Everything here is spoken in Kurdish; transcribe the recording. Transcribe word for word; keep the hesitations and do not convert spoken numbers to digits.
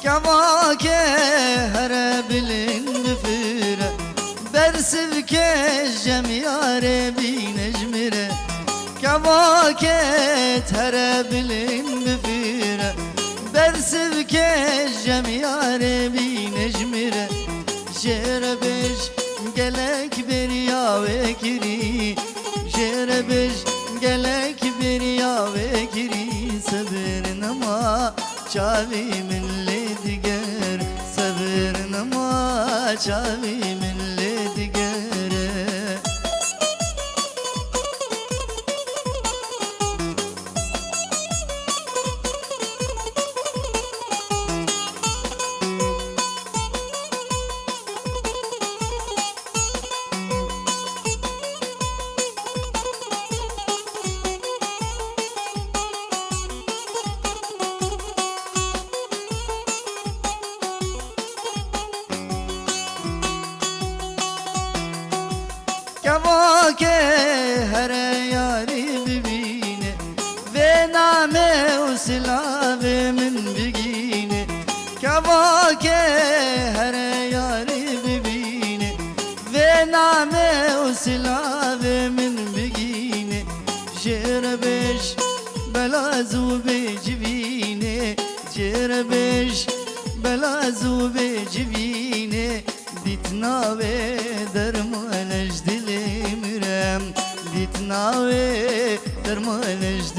Kevake here bilind bifire, bersivke jem yare bîne ji mire. Kevake here bilind bifire, bersivke jem yare bîne ji mire. Jêre bêj gelek beriya wê kirî, jêre bêj gelek beriya wê kirî, sebir nema. Çavî min lê diger, sebir nema, çavî min lê digere. Kevake here yarî bibîne, vê name û silavê min bigîne. Kevake here yarî bibîne, vê name û silavê min bigîne. Jêre bêj bela zû bê civîne, jêre bêj bela zû bê civîne. Dîtina wê derman ji dilê min re, dîtina wê derman ji